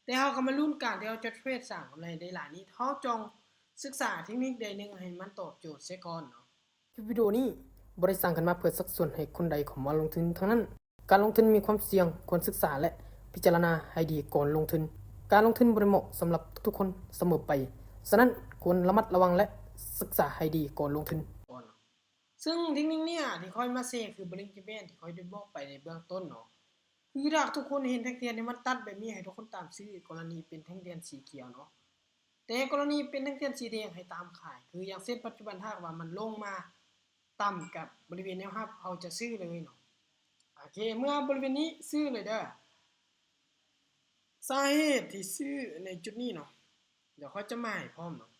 ແຕ່ເຮົາກໍມາລຸ້ນການທີ່ເຮົາຈະເທຣດສ້າງກຳໄລໄດ້ຫຼາຍນີ້ ເຮົາຕ້ອງສຶກສາເທັກນິກໃດໜຶ່ງໃຫ້ມັນຕອບໂຈດເສຍກ່ອນເນາະ. ຄລິບວິດີໂອນີ້ບໍ່ໄດ້ສ້າງຂຶ້ນມາເພື່ອຊັກຊວນໃຫ້ຄົນໃດເຂົ້າມາລົງທຶນທັງນັ້ນ. ການລົງທຶນມີຄວາມສ່ຽງ, ຄວນສຶກສາ ແລະ ພິຈາລະນາໃຫ້ດີກ່ອນລົງທຶນ. ການລົງທຶນບໍ່ໄດ້ເໝາະສຳລັບທຸກໆຄົນສະເໝີໄປ, ສະນັ້ນຄວນລະມັດລະວັງ ແລະ ສຶກສາໃຫ້ດີກ່ອນລົງທຶນ. ເຊິ່ງເທັກນິກນີ້ທີ່ຂ້ອຍມາແຊຄື Bollinger Band ທີ່ຂ້ອຍໄດ້ບອກໄປໃນເບື້ອງຕົ້ນເນາະ. ຄືຖ້າທຸກຄົນເຫັນແທ່ງທຽນທີ່ມັນຕັດແບບນີ້ ໃຫ້ທຸກຄົນຕາມຊື້ ກໍລະນີເປັນແທ່ງທຽນສີຂຽວເນາະ. ແຕ່ກໍລະນີເປັນແທ່ງທຽນສີແດງ ໃຫ້ຕາມຂາຍ. ຄືຢ່າງເຊັ່ນ ປັດຈຸບັນ ຖ້າຫາກວ່າມັນລົງມາຕ່ຳກັບບໍລິເວນແນວຮັບ ເຮົາຈະຊື້ເລີຍເນາະ. ໂອເຄ ເມື່ອບໍລິເວນນີ້ຊື້ເລີຍເດີ. ສາເຫດທີ່ຊື້ໃນຈຸດນີ້ເນາະ ດຽວຂ້ອຍຈະໝາຍພ້ອມເນາະ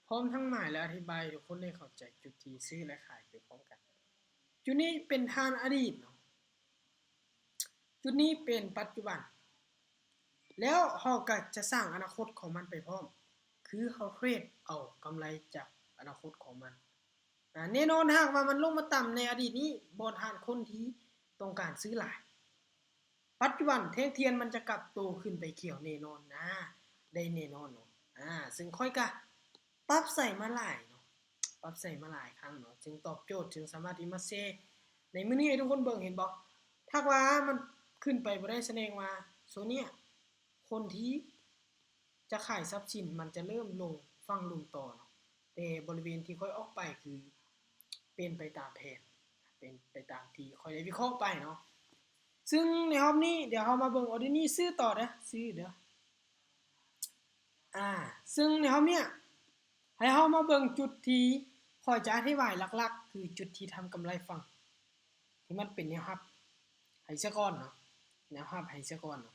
ພ້ອມທັງໝາຍ ແລະ ອະທິບາຍໃຫ້ທຸກຄົນໄດ້ເຂົ້າໃຈຈຸດທີ່ຊື້ ແລະ ຂາຍໄປພ້ອມກັນ. ຈຸດນີ້ເປັນທ່ານອະດີດເນາະ ຈຸດນີ້ເປັນປັດຈຸບັນ ແລ້ວເຮົາກໍຈະສ້າງອະນາຄົດຂອງມັນໄປພ້ອມ ຄືເຮົາເທຣດເອົາກຳໄລຈາກອະນາຄົດຂອງມັນ. ອາ ແນ່ນອນ ຖ້າຫາກວ່າມັນລົງມາຕ່ຳໃນອະດີດນີ້ ບໍ່ທ່ານຄົນທີ່ຕ້ອງການຊື້ຫຼາຍ ປັດຈຸບັນແທ່ງທຽນມັນຈະກັບໂຕຂຶ້ນໄປຂຽວແນ່ນອນນະ ໄດ້ແນ່ນອນເນາະ. ອາ ເຊິ່ງຂ້ອຍກະປັບໃສ່ມາຫຼາຍເນາະ ປັບໃສ່ມາຫຼາຍຄັ້ງເນາະ ຈຶ່ງຕອບໂຈດ ຈຶ່ງສາມາດທີ່ມາແຊໃນມື້ນີ້ໃຫ້ທຸກຄົນເບິ່ງ ເຫັນບໍ່? ຖ້າວ່າມັນຂຶ້ນໄປບໍ່ໄດ້ ສະແດງວ່າໂຊນເນີ້ຍ ຄົນທີ່ຈະຂາຍຊັບສິນມັນຈະເລີ່ມລົງຝັງລຸ່ມຕໍ່ເນາະ. ແຕ່ບໍລິເວນທີ່ຂ້ອຍອອກໄປຄືເປັນໄປຕາມແຜນ ເປັນໄປຕາມທີ່ຂ້ອຍໄດ້ວິເຄາະໄປເນາະ. ເຊິ່ງໃນຮອບນີ້ ດຽວເຮົາມາເບິ່ງ ອໍເດີນີ້ຊື້ຕໍ່ເດີ ຊື້ເດີ. ອາ ເຊິ່ງໃນຮອບເນີ້ຍ ໃຫ້ເຮົາມາເບິ່ງຈຸດທີ່ຂ້ອຍຈະອະທິບາຍຫຼັກໆ ຄືຈຸດທີ່ທຳກຳໄລຝັ່ງ ທີ່ມັນເປັນແນວຮັບໃຫ້ຊະກ່ອນເນາະ ແນວຮັບໃຫ້ຊະກ່ອນເນາະ.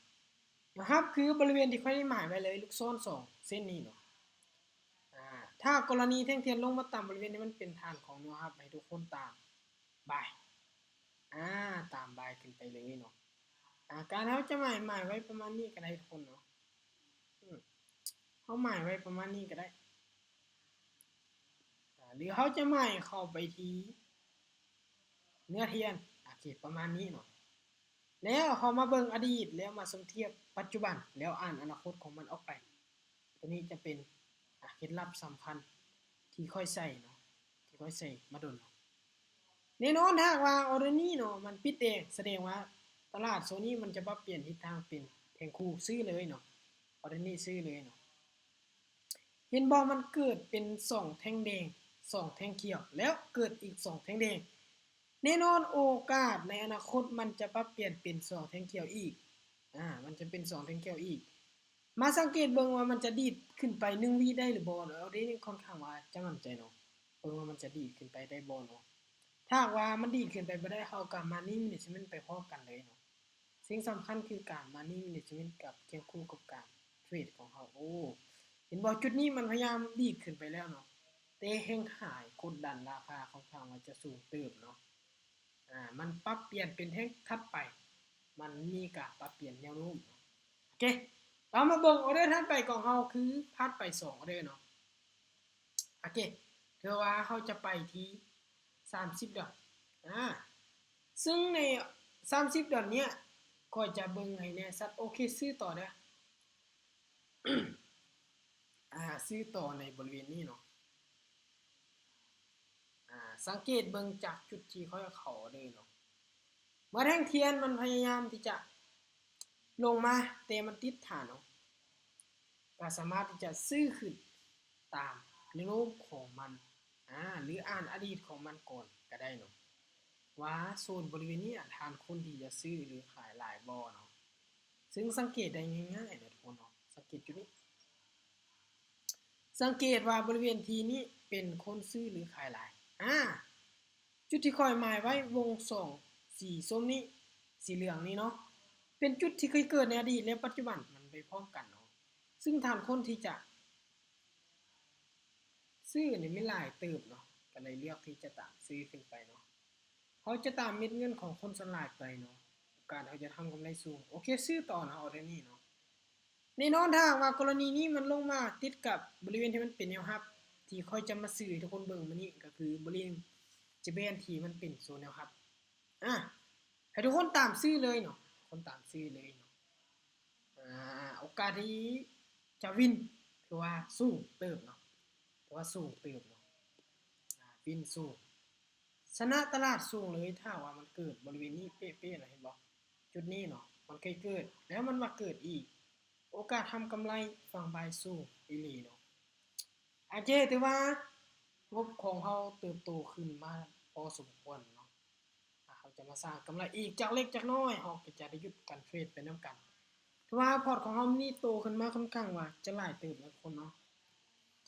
ແນວຮັບຄືບໍລິເວນທີ່ຂ້ອຍໄດ້ໝາຍໄວ້ເລີຍ ລູກສອນສອງເສັ້ນນີ້ເນາະ. ອາ ຖ້າກໍລະນີແທ່ງທຽນລົງມາຕ່ຳບໍລິເວນທີ່ມັນເປັນຖານຂອງແນວຮັບ ໃຫ້ທຸກຄົນຕາມບາຍ ອາ ຕາມບາຍຂຶ້ນໄປເລີຍເນາະ. ອາ ການເຮົາຈະໝາຍ ໝາຍໄວ້ປະມານນີ້ກໍໄດ້ທຸກຄົນເນາະ ອືມ ເຮົາໝາຍໄວ້ປະມານນີ້ກໍໄດ້ ອາ ຫຼືເຮົາຈະໝາຍເຂົ້າໄປທີ່ເນື້ອທຽນ ໂອເຄ ປະມານນີ້ເນາະ. ແລ້ວເຮົາມາເບິ່ງອະດີດ ແລ້ວມາສົມທຽບປັດຈຸບັນ ແລ້ວອ່ານອະນາຄົດຂອງມັນອອກໄປ. ຕົວນີ້ຈະເປັນ ອາ ເຄັດລັບສຳຄັນທີ່ຂ້ອຍໃສ່ເນາະ ທີ່ຂ້ອຍໃສ່ມາດົນເນາະ. ແນ່ນອນ ຖ້າຫາກວ່າອໍເດີນີ້ເນາະ ມັນປິດແດງ ສະແດງວ່າຕະຫຼາດໂຊນນີ້ມັນຈະປັບປ່ຽນທິດທາງເປັນແທ່ງຄູ່ ຊື້ເລີຍເນາະ ອໍເດີນີ້ຊື້ເລີຍເນາະ. ເຫັນບໍ່ ມັນເກີດເປັນສອງແທ່ງແດງ ສອງແທ່ງຂຽວ ແລ້ວເກີດອີກສອງແທ່ງແດງ. ແນ່ນອນ ໂອກາດໃນອະນາຄົດມັນຈະປັບປ່ຽນເປັນສອງແທ່ງຂຽວອີກ ອາ ມັນຈະເປັນສອງແທ່ງຂຽວອີກ. ມາສັງເກດເບິ່ງວ່າມັນຈະດີດຂຶ້ນໄປໜຶ່ງວິໄດ້ຫຼືບໍ່ເນາະ. ເອົາເດ ຂ້ອນຂ້າງວ່າຈະໝັ້ນໃຈເນາະ ເບິ່ງວ່າມັນຈະດີດຂຶ້ນໄປໄດ້ບໍ່ເນາະ. ຖ້າຫາກວ່າມັນດີດຂຶ້ນໄປບໍ່ໄດ້ ເຮົາກໍ Money Management ໄປພ້ອມກັນເລີຍເນາະ. ສິ່ງສຳຄັນຄືການ Money Management ກັບຄຽງຄູ່ກັບການເທຣດຂອງເຮົາ. ໂອ້ ເຫັນບໍ່ ຈຸດນີ້ມັນພະຍາຍາມດີດຂຶ້ນໄປແລ້ວເນາະ ແຕ່ແຮງຂາຍກົດດັນລາຄາຂ້ອນຂ້າງວ່າຈະສູງເຕີບເນາະ. ອາ ມັນປັບປ່ຽນເປັນແທ່ງຖັດໄປ ມັນມີການປັບປ່ຽນແນວໂນ້ມເນາະ. ໂອເຄ ເຮົາມາເບິ່ງອໍເດີຖັດໄປຂອງເຮົາ ຄືພາດໄປສອງອໍເດີເນາະ. ໂອເຄ ເທື່ອວ່າເຮົາຈະໄປທີ່ສາມສິບດອນ ອາ ເຊິ່ງໃນສາມສິບດອນເນີ້ຍ ຂ້ອຍຈະເບິ່ງໃຫ້ແນ່ຊັດ. ໂອເຄ ຊື້ຕໍ່ເດີ ອາ ຊື້ຕໍ່ໃນບໍລິເວນນີ້ເນາະ. ອາ ສັງເກດເບິ່ງຈາກຈຸດທີ່ຂ້ອຍເຂົ້າເດີເນາະ ເມື່ອແທ່ງທຽນມັນພະຍາຍາມທີ່ຈະລົງມາ ແຕ່ມັນຕິດຖານເນາະ ກໍສາມາດທີ່ຈະຊື້ຂຶ້ນຕາມແນວໂນ້ມຂອງມັນ ອາ ຫຼືອ່ານອະດີດຂອງມັນກ່ອນກໍໄດ້ເນາະ ວ່າໂຊນບໍລິເວນນີ້ທ່ານຄວນທີ່ຈະຊື້ຫຼືຂາຍຫຼາຍບໍ່ເນາະ. ເຊິ່ງສັງເກດໄດ້ງ່າຍໆເນາະທຸກຄົນເນາະ ສັງເກດຈຸດນີ້ ສັງເກດວ່າບໍລິເວນທີ່ນີ້ເປັນຄົນຊື້ຫຼືຂາຍຫຼາຍ. ອາ ຈຸດທີ່ຂ້ອຍໝາຍໄວ້ ວົງສອງ ສີສົ້ມນີ້ ສີເຫຼືອງນີ້ເນາະ ເປັນຈຸດທີ່ເຄີຍເກີດໃນອະດີດ ແລະ ປັດຈຸບັນມັນໄປພ້ອມກັນເນາະ. ເຊິ່ງທ່ານຄົນທີ່ຈະຊື້ນີ້ມີຫຼາຍເຕີບເນາະ ກໍເລີຍເລືອກທີ່ຈະຕາມຊື້ຂຶ້ນໄປເນາະ. ເຮົາຈະຕາມເມັດເງິນຂອງຄົນສ່ວນຫຼາຍໄປເນາະ ໂອກາດເຮົາຈະທຳກຳໄລສູງ. ໂອເຄ ຊື້ຕໍ່ເນາະ ອໍເດີນີ້ເນາະ. ແນ່ນອນ ຖ້າຫາກວ່າກໍລະນີນີ້ມັນລົງມາຕິດກັບບໍລິເວນທີ່ມັນເປັນແນວຮັບ ທີ່ຂ້ອຍຈະມາຊື້ໃຫ້ທຸກຄົນເບິ່ງມື້ນີ້ ກໍຄືບໍລິເວນ Bollinger Band ທີ່ມັນເປັນໂຊນແນວຮັບ ອາ ໃຫ້ທຸກຄົນຕາມຊື້ເລີຍເນາະ ທຸກຄົນຕາມຊື້ເລີຍເນາະ. ອາ ໂອ ກາດທີ່ຈະວິນ ຖືວ່າສູງເຕີບເນາະ ຖືວ່າສູງເຕີບເນາະ ອາ ວິນສູງ ຊະນະຕະຫຼາດສູງເລີຍ ຖ້າວ່າມັນເກີດບໍລິເວນນີ້ເປະໆນະ ເຫັນບໍ່? ຈຸດນີ້ເນາະ ມັນເຄີຍເກີດ ແລ້ວມັນມາເກີດອີກ ໂອກາດທຳກຳໄລຝັ່ງບາຍສູງອີ່ຫຼີເນາະ. ໂອເຄ ຖືວ່າງົບຂອງເຮົາເຕີບໂຕຂຶ້ນມາພໍສົມຄວນເນາະ ເຮົາຈະມາສ້າງກຳໄລອີກຈັກເລັກຈັກນ້ອຍ ເຮົາກໍຈະໄດ້ຢຸດການເທຣດໄປນຳກັນ. ຖືວ່າພອດຂອງເຮົານີ້ໂຕຂຶ້ນມາຄ່ອນຂ້າງວ່າຈະຫຼາຍເຕີບນະທຸກຄົນເນາະ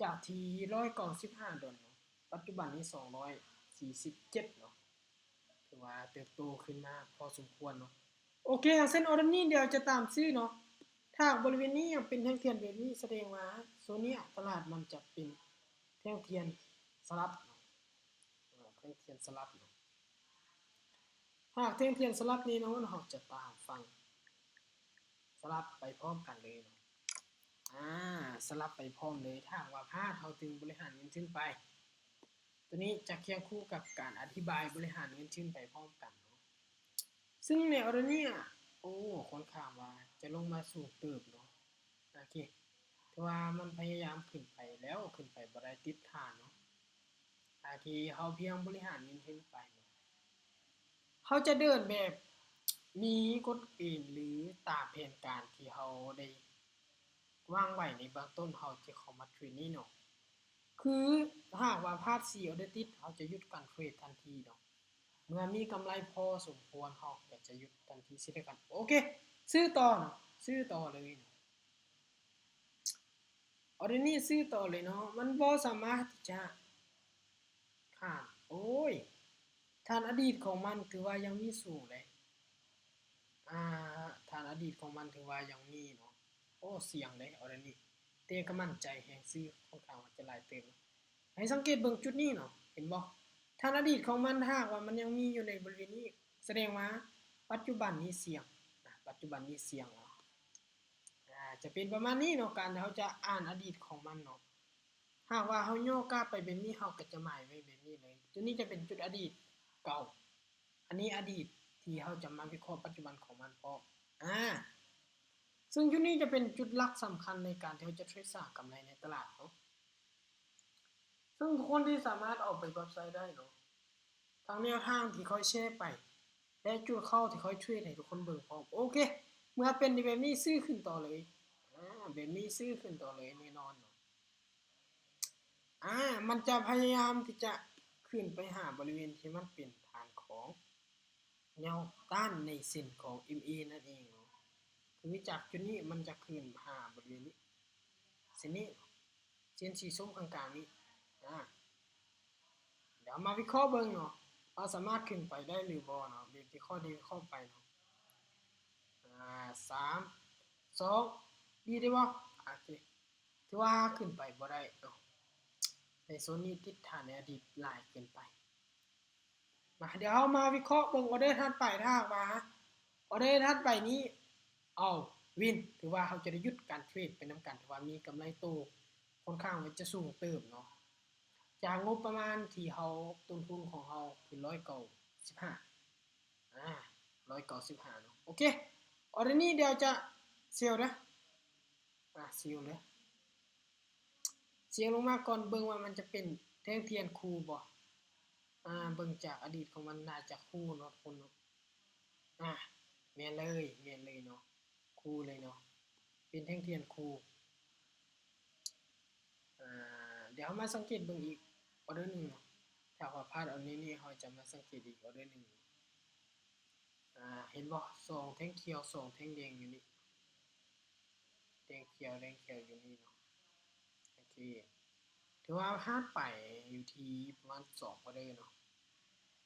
ຈາກທີ່ຮ້ອຍເກົ້າສິບຫ້າດອນເນາະ ປັດຈຸບັນນີ້ສອງຮ້ອຍສີ່ສິບເຈັດເນາະ ຖືວ່າເຕີບໂຕຂຶ້ນມາພໍສົມຄວນເນາະ. ໂອເຄ ຢ່າງເຊັ່ນອໍເດີນີ້ ດຽວຈະຕາມຊື້ເນາະ ຖ້າຫາກບໍລິເວນນີ້ຍັງເປັນແທ່ງທຽນແບບນີ້ ສະແດງວ່າໂຊນນີ້ຕະຫຼາດມັນຈະເປັນແທ່ງທຽນສະຫຼັບເນາະ ເອີ ແທ່ງທຽນສະຫຼັບເນາະ. ຫາກແທ່ງທຽນສະຫຼັບແນ່ນອນ ເຮົາຈະຕາມຟັງສະຫຼັບໄປພ້ອມກັນເລີຍເນາະ ອາ ສະຫຼັບໄປພ້ອມເລີຍ ຖ້າຫາກວ່າພາດ ເຮົາຈຶ່ງບໍລິຫານເງິນທຶນໄປ. ໂຕນີ້ຈະຄຽງຄູ່ກັບການອະທິບາຍບໍລິຫານເງິນທຶນໄປພ້ອມກັນເນາະ ຊຶ່ງໃນອໍເດີນີ້ ໂອ້ ຄ່ອນຂ້າງວ່າຈະລົງມາສູງເຕີບເນາະ. ໂອເຄ ຖືວ່າມັນພະຍາຍາມຂຶ້ນໄປແລ້ວ ຂຶ້ນໄປບໍ່ໄດ້ ຕິດຖານເນາະ ໂອເຄ ເຮົາພຽງບໍລິຫານເງິນທຶນໄປເນາະ ເຮົາຈະເດີນແບບມີກົດເກນ ຫຼື ຕາມແຜນການທີ່ເຮົາໄດ້ວາງໄວ້ໃນເບື້ອງຕົ້ນ ເຮົາຈະເຂົ້າມາເທຣດນີ້ເນາະ. ຄືຖ້າຫາກວ່າພາດສີ່ອໍເດີຕິດ ເຮົາຈະຢຸດການເທຣດທັນທີເນາະ ເມື່ອມີກຳໄລພໍສົມຄວນ ເຮົາກໍຈະຢຸດທັນທີເຊັ່ນດຽວກັນ. ໂອເຄ ຊື້ຕໍ່ເນາະ ຊື້ຕໍ່ເລີຍເນາະ ອໍເດີນີ້ຊື້ຕໍ່ເລີຍເນາະ ມັນບໍ່ສາມາດທີ່ຈະ ທ່ານ ໂອ້ຍ ທ່ານອະດີດຂອງມັນຖືວ່າຍັງມີສູງເດ້ ອາ ທ່ານອະດີດຂອງມັນຖືວ່າຍັງມີເນາະ. ໂອ້ ສ່ຽງເດ້ອໍເດີນີ້ ແຕ່ກໍໝັ້ນໃຈແຮງ ຊື້ຄ່ອນຂ້າງວ່າຈະຫຼາຍເຕີບ. ໃຫ້ສັງເກດເບິ່ງຈຸດນີ້ເນາະ ເຫັນບໍ່? ທ່ານອະດີດຂອງມັນ ຖ້າຫາກວ່າມັນຍັງມີຢູ່ໃນບໍລິເວນນີ້ ສະແດງວ່າປັດຈຸບັນນີ້ສ່ຽງນະ ປັດຈຸບັນນີ້ສ່ຽງເນາະ. ອາ ຈະເປັນປະມານນີ້ເນາະ ການທີ່ເຮົາຈະອ່ານອະດີດຂອງມັນເນາະ. ຫາກວ່າເຮົາຍໍກາບໄປແບບນີ້ ເຮົາກໍຈະໝາຍໄວ້ແບບນີ້ເລີຍ. ຈຸດນີ້ຈະເປັນຈຸດອະດີດເກົ່າ ອັນນີ້ອະດີດທີ່ເຮົາຈະມາວິເຄາະປັດຈຸບັນຂອງມັນພ້ອມ. ອາ ຊຶ່ງຈຸດນີ້ຈະເປັນຈຸດຫຼັກສຳຄັນໃນການທີ່ເຮົາຈະເທຣດສ້າງກຳໄລໃນຕະຫຼາດເນາະ. ຊຶ່ງທຸກຄົນທີ່ສາມາດເອົາໄປປັບໃຊ້ໄດ້ເນາະ ທັງແນວທາງທີ່ຂ້ອຍແຊໄປ ແລະ ຈຸດເຂົ້າທີ່ຂ້ອຍເທຣດໃຫ້ທຸກຄົນເບິ່ງພ້ອມ. ໂອເຄ ເມື່ອເປັນແບບນີ້ ຊື້ຂຶ້ນຕໍ່ເລີຍ. ອາ ແບບນີ້ຊື້ຂຶ້ນຕໍ່ເລີຍແນ່ນອນເນາະ. ອາ ມັນຈະພະຍາຍາມທີ່ຈະຂຶ້ນໄປຫາບໍລິເວນທີ່ມັນເປັນຖານຂອງແນວຕ້ານໃນເສັ້ນຂອງເອັມເອນັ້ນເອງເນາະ. ຄືຈາກຈຸດນີ້ມັນຈະຂຶ້ນຫາບໍລິເວນນີ້ ເສັ້ນນີ້ ເສັ້ນສີສົ້ມກາງໆນີ້. ອາ ດຽວເຮົາມາວິເຄາະເບິ່ງເນາະ ວ່າສາມາດຂຶ້ນໄປໄດ້ຫຼືບໍ່ເນາະ ແບບທີ່ຂ້ອຍໄດ້ວິເຄາະໄປເນາະ. ອາ ສາມ ສອງ ດີໄດ້ບໍ່? ໂອເຄ ຖືວ່າຂຶ້ນໄປບໍ່ໄດ້ເນາະ ໃນໂຊນນີ້ຕິດຖານໃນອະດີດຫຼາຍເກີນໄປ. ມາ ດຽວເຮົາມາວິເຄາະເບິ່ງອໍເດີຖັດໄປ. ຖ້າຫາກວ່າອໍເດີຖັດໄປນີ້ ເອົາ ວິນ ຖືວ່າເຮົາຈະໄດ້ຢຸດການເທຣດໄປນຳກັນ ຖືວ່າມີກຳໄລໂຕຄ່ອນຂ້າງວ່າຈະສູງເຕີບເນາະ ຈາກງົບປະມານທີ່ເຮົາ ຕົ້ນທຶນຂອງເຮົາຄືຮ້ອຍເກົ້າສິບຫ້າ ອາ ຮ້ອຍເກົ້າສິບຫ້າເນາະ. ໂອເຄ ອໍເດີນີ້ດຽວຈະເຊວເດີ ອາ ເຊວເດີ ເຊວລົງມາກ່ອນ ເບິ່ງວ່າມັນຈະເປັນແທ່ງທຽນຄູ່ບໍ່. ອາ ເບິ່ງຈາກອະດີດຂອງມັນໜ້າຈະຄູ່ເນາະ ທຸກຄົນເນາະ. ອາ ແມ່ນເລີຍ ແມ່ນເລີຍເນາະ ຄູ່ເລີຍເນາະ ເປັນແທ່ງທຽນຄູ່. ອາ ດຽວເຮົາມາສັງເກດເບິ່ງອີກອໍເດີໜຶ່ງເນາະ ຖ້າວ່າພາດອໍເດີນີ້ ເຮົາຈະມາສັງເກດອີກອໍເດີໜຶ່ງ. ອາ ເຫັນບໍ່ ສອງແທ່ງຂຽວ ສອງແທ່ງແດງຢູ່ນີ້ ແດງຂຽວ ແດງຂຽວຢູ່ນີ້ເນາະ. ໂອເຄ ຖືວ່າພາດໄປຢູ່ທີ່ປະມານສອງອໍເດີເນາະ.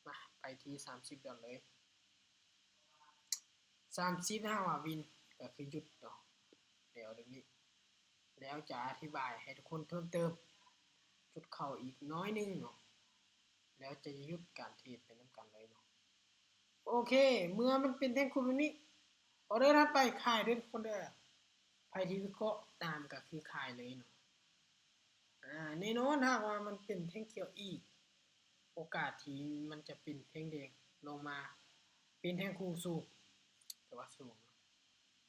ມາ ໄປທີ່ສາມສິບດອນເລີຍ ສາມສິບ ຖ້າຫາກວ່າວິນກໍຄືຢຸດເນາະ ແລ້ວດຽວນີ້ ແລ້ວຈະອະທິບາຍໃຫ້ທຸກຄົນເພີ່ມເຕີມ ຈຸດເຂົ້າອີກໜ້ອຍໜຶ່ງເນາະ ແລ້ວຈະຢຸດການເທຣດໄປນຳກັນເລີຍເນາະ. ໂອເຄ ເມື່ອມັນເປັນແທ່ງຄູແບບນີ້ ອໍເດີຖັດໄປຂາຍເດີທຸກຄົນເດີ ໃຜທີ່ວິເຄາະຕາມກໍຄືຂາຍເລີຍເນາະ. ອາ ແນ່ນອນ ຖ້າຫາກວ່າມັນເປັນແທ່ງຂຽວອີກ ໂອກາດທີ່ມັນຈະເປັນແທ່ງແດງລົງມາ ເປັນແທ່ງຄູສູງ ຖືວ່າສູງ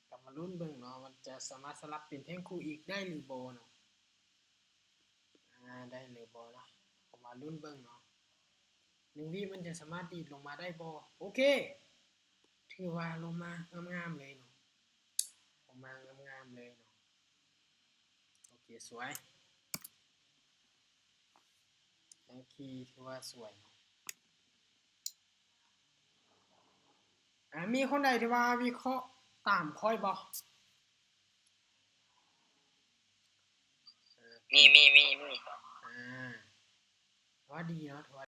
ເນາະ. ກໍມາລຸ້ນເບິ່ງເນາະ ມັນຈະສາມາດສະຫຼັບເປັນແທ່ງຄູ່ອີກໄດ້ຫຼືບໍ່ເນາະ ອາ ໄດ້ຫຼືບໍ່ເນາະ ກໍມາລຸ້ນເບິ່ງເນາະ ໜຶ່ງວິມັນຈະສາມາດດີດລົງມາໄດ້ບໍ່ ໂອເຄ ຖືວ່າລົງມາງາມໆເລີຍເນາະ ລົງມາງາມໆເລີຍເນາະ ໂອເຄ ສວຍ ແທງຄີ ຖືວ່າສວຍເນາະ ອາ ມີຄົນໃດທີ່ວ່າວິເຄາະຕາມຂ້ອຍບໍ່? ມີ ມີ ມີ ມີ ອາ ຖືວ່າດີເນາະ ຖືວ່າ